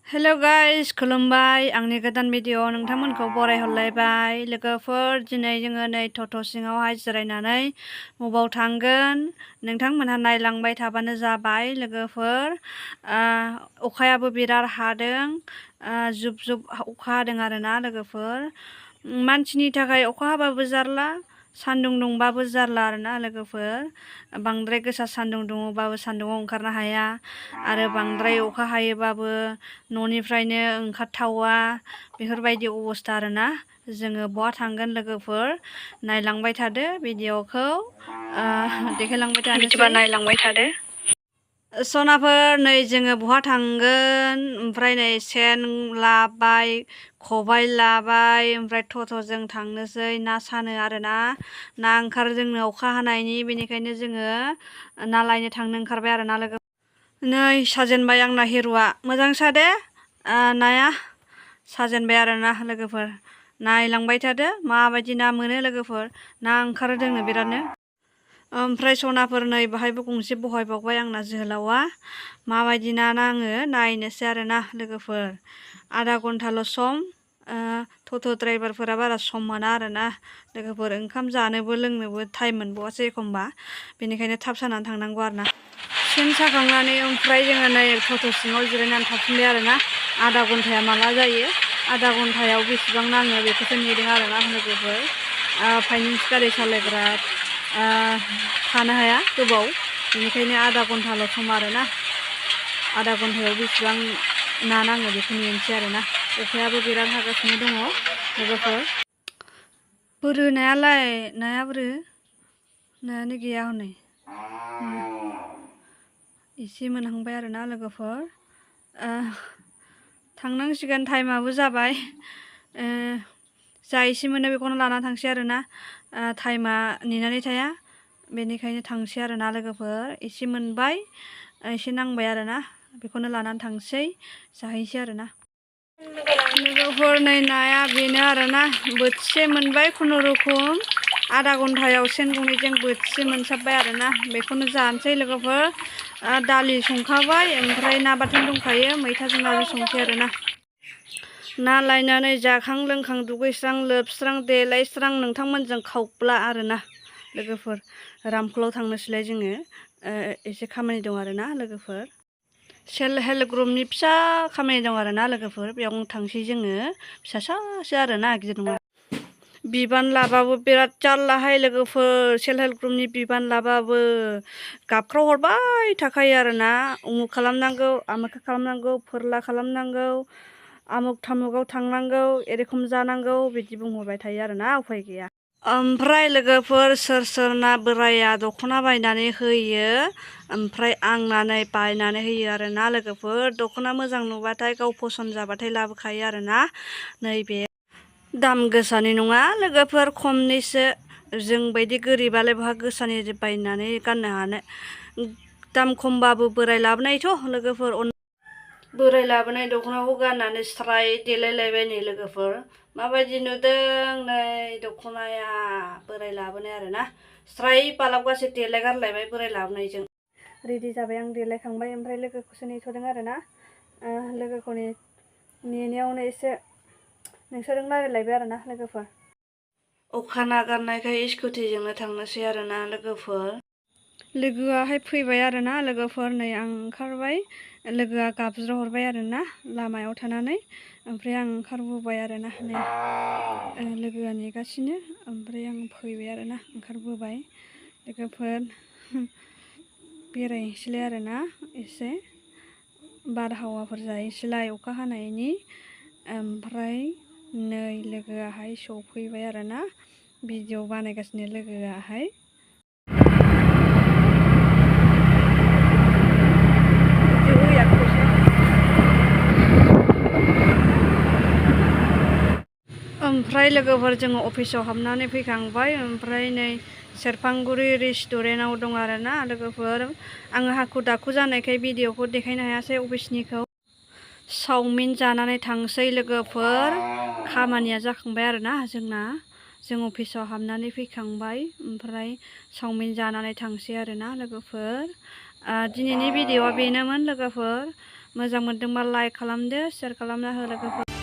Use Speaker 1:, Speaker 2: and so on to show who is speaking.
Speaker 1: Hello guys खुलुमबाय आंनि गोदान भिडिअ नोंथांमोनखौ बरायहरलायबाय लोगोफोर दिनै जोङो नै टट' सिङावहाय जिरायनानै मबाव थांगोन नोंथांमोनहा नायलांबाय थाबानो जाबाय लोगोफोर अखायाबो बिराद हादों जुब जुब अखा हादों आरोना लोगोफोर मानसिनि थाखाय अखा हाबाबो जारला सान्दुं दुंबाबो जारला आरोना लोगोफोर बांद्राय गोसा सान्दुं दुङोबाबो सान्दुङाव ओंखारनो हाया आरो बांद्राय अखा हायोबाबो न'निफ्रायनो ओंखारथावा बेफोरबायदि अबस्था आरोना जोङो बहा थांगोन लोगोफोर नायलांबाय थादो भिडिअखौ देखायलांबाय थानोसै नायलांबाय थादो सनाफोर नै जोङो बहा थांगोन ओमफ्राय नै सेन लाबाय खबाइ लाबाय ओमफ्राय टट'जों थांनोसै ना सानो आरोना ना ओंखारो जोंनो अखा हानायनि बेनिखायनो जोङो ना लायनो थांनो ओंखारबाय आरोना लोगो नै साजेनबाय आंना हिरुआ मोजां सादे नाया साजेनबाय आरोना लोगोफोर नायलांबाय थादो माबायदि ना मोनो लोगोफोर ना ओंखारो जोंनो बिरादनो ओमफ्राय सनाफोर नै बाहायबो गंसे बहायबावबाय आंना जोहोलावा माबायदि ना नाङो नायनोसै आरोना लोगोफोर आधा घन्टाल' सम टट' ड्राइभारफोरा बारा सम मोना आरोना लोगोफोर ओंखाम जानोबो लोंनोबो टाइम मोनबावासो एखमबा बेनिखायनो थाब सानानै थांनांगौ आरोना सेन साखांनानै ओमफ्राय जोङो नै टट' सिङाव जिरायनानै थाफिनबाय आरोना आधा घन्टाया माला जायो आधा घन्टायाव बेसेबां नाङो बेखौसो नेदों आरोना लोगोफोर फाइनेन्स गारि सालायग्रा थानो हाया गोबाव बेनिखायनो आधा घन्टाल' सम आरोना आधा घन्टायाव बेसेबां ना नाङो बेखौ नेनोसै आरोना अखायाबो बिराद हागासिनो दङ लोगोफोर बोरो नायालाय नाया बोरो नायानो गैया हनै एसे मोनहांबाय आरोना लोगोफोर थांनांसिगोन टाइमाबो जाबाय जा एसे मोनो बेखौनो लाना थांसै आरोना टाइमा नेनानै थाया बेनिखायनो थांसै आरोना लोगोफोर एसे मोनबाय एसे नांबाय आरोना बेखौनो लानानै थांसै जाहैसै आरोना लोगोफोर नै नाया बेनो आरोना बोथिसे मोनबाय खुनुरुखुम आधा घन्टायाव सेन गंनैजों बोथिसे मोनसाबबाय आरोना बेखौनो जानोसै लोगोफोर दालि संखाबाय ओमफ्राय ना बाथोन दंखायो मैथाजों नाजों संसै आरोना ना लायनानै जाखां लोंखां दुगैस्रां लोबस्रां देलायस्रां नोंथांमोनजों खावब्ला आरोना लोगोफोर रामफलाव थांनोसैलाय जोङो एसे खामानि दं आरोना लोगोफोर सेल्फ हेल्प ग्रुपनि फिसा खामानि दं आरोना लोगोफोर बेयावनो थांसै जोङो फिसासासो आरोना गिदिर नङा बिबान लाबाबो बिराद जारलाहाय लोगोफोर सेल्फ हेल्प ग्रुपनि बिबान लाबाबो गाबख्राव हरबाय थाखायो आरोना उमुक खालामनांगौ आमुखौ खालामनांगौ फोरला खालामनांगौ आमुक थामुकाव थांनांगौ एरखम जानांगौ बिदि बुंहरबाय थायो आरोना उफाय गैया ओमफ्राय लोगोफोर सोर सोरना बोराया दख'ना बायनानै होयो ओमफ्राय आंनानै बायनानै होयो आरोना लोगोफोर दख'ना मोजां नुबाथाय गाव फसन जाबाथाय लाबोखायो आरोना नैबे दाम गोसानि नङा लोगोफोर खमनिसो जोंबायदि गोरिबालाय बहा गोसानि बायनानै गाननो हानो दाम खमबाबो बोराय लाबोनायथ' लोगोफोर बोराय लाबोनाय दख'नाखौ गाननानै स्राय देलायलायबाय नै लोगोफोर माबायदि नुदों नै दख'नाया बोराय लाबोनाय आरोना स्राय बालाबगासे देलायगारलायबाय बोराय लाबोनायजों रेडि जाबाय आं देलायखांबाय ओमफ्राय लोगोखौसो नेथ'दों आरोना लोगोखौ नेनायावनो एसे नोंसोरजों रायलायलायबाय आरोना लोगोफोर अखा नागारनायखाय स्कुटिजोंनो थांनोसै आरोना लोगोफोर लोगोआहाय फैबाय आरोना लोगोफोर नै आं ओंखारबाय लोगोआ गाबज्रिहरबाय आरोना लामायाव थानानै ओमफ्राय आं ओंखारबोबाय आरोना नै लोगोआ नेगासिनो ओमफ्राय आं फैबाय आरोना ओंखारबोबाय लोगोफोर बेरायहैसैलाय आरोना एसे बारहावाफोर जाहैसैलाय अखा हानायनि ओमफ्राय नै लोगोआहाय सफैबाय आरोना भिडिअ बानायगासिनो लोगोआहाय ओमफ्राय लोगोफोर जोङो अफिसाव हाबनानै फैखांबाय ओमफ्राय नै सेरफांगुरि रेस्टुरेन्टआव दं आरोना लोगोफोर आङो हाखु दाखु जानायखाय भिडिअखौ देखायनो हायासै अफिसनिखौ चावमिन जानानै थांसै लोगोफोर खामानिया जाखांबाय आरोना जों अफिसाव हाबनानै फैखांबाय ओमफ्राय चावमिन जानानै थांसै आरोना लोगोफोर दिनैनि भिडिअआ बेनोमोन लोगोफोर मोजां मोनदोंबा लाइक खालामदो, शेयार खालामना हो लोगोफोर।